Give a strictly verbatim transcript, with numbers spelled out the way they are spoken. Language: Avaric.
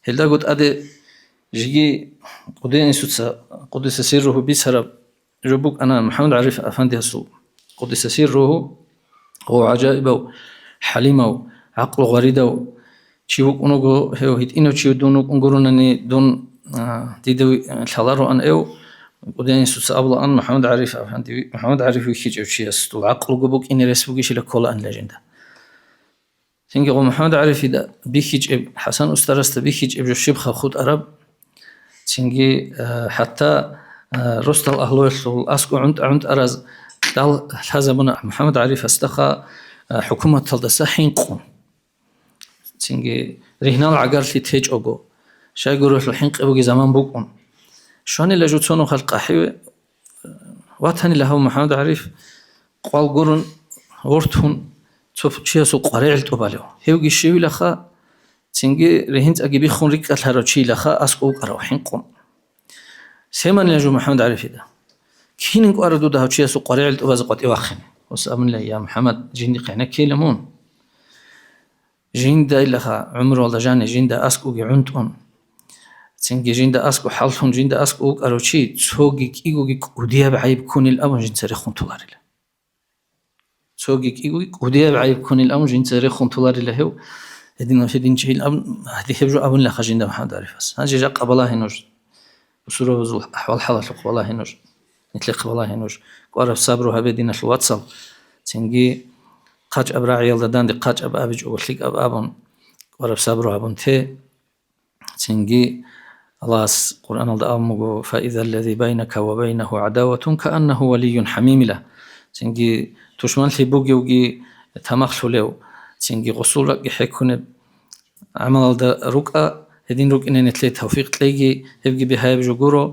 Гьелдаго тӀаде жеги Къудиясуца, къуддиса сирругьу, бицараб жо букӀана МухӀаммад ГӀариф афандиясул, къуддиса сирругьу, гъов гӀажаибав, хӀалимав, гӀакълу гъваридав чи вукӀун вуго гьев. ГьитӀинав чи дун вукӀун гуронани, дун, а, дида лъалароан гьев, къудиясуца абулаан МухӀаммад ГӀариф афанди, МухӀаммад ГӀариф вихьичӀев чиясул гӀакълуго букӀине рес бугищила кколаанила жинда. Цинги гъо МухӀаммад ГӀарифида бихьичӀеб, ХӀасан устарасда бихьичӀеб жо щибха хутӀараб, цинги, э, хӀатта, э, росдал агьлуялъул аскӀо гӀунтӀа-гӀунтӀараз кьал лъазабуна МухӀаммад ГӀарифасдаха, э, хӀукуматалдаса хӀинкъун. Цинги ригьнал гӀагарлъи течӀого, щайгурелъул хӀинкъи бугеб заман букӀун. Щванила жуцону халкъ ахӀиве, ватанила гьав МухӀаммад ГӀариф, къвал гурун, вортун, цо чиясул къваригӀел тӀубалев. Гьевги щивилаха, цинги ригьинцӀаги биххун рикӀкӀалъарав чилаха аскӀов вукӀарав хӀинкъун. Семанила жо МухӀаммад ГӀарифида. Кинин кӀвара дуда гьав чиясул къваригӀел тӀубазе къватӀив вахъине? Гьес абунила: «Я МухӀаммад, жиндихъ гӀенеккейила мун». Жиндайлаха гӀумруялда жани жинда аскӀоги гӀунтӀун, цинги жинда аскӀо хӀаллъун, жинда аскӀо вукӀарав чи цоги кӀигоги кӀудияб гӀайиб ккунил абун жинца рехун толарила. Цоги кӀигоги кӀудияб гӀайиб ккунил абун жинца рехун толарила гьев. Гьединав гьединчӀейил абун, гьадин гьеб жо абунилаха жинда МухӀаммад ГӀарифас. Гьанже жакъа балагье нуж. Бусурбабазул ахӀвал-хӀалалъухъ балагье нуж, нилъехъ балагье нуж. КӀвараб сабру гьабе, диналъул вацал. Цинги хъачӀаб рагӀиялда данде хъачӀаб абичӀого лъикӀаб абун, кӀвараб сабру гьабун те. Цинги Аллагьас Къуръаналда абун буго: «Фаизаллази байнака ва байнагьу гӀадаватун кааннагьу валийюн хӀамимила». Цинги тушманлъи бугевги тамахлъулев, цинги гъусул ракӀги хӀеккунеб гӀамалалда рукӀа, гьедин рукӀине нилъее тавфикъ кьеги, гьебги бигьаяб жо гуро,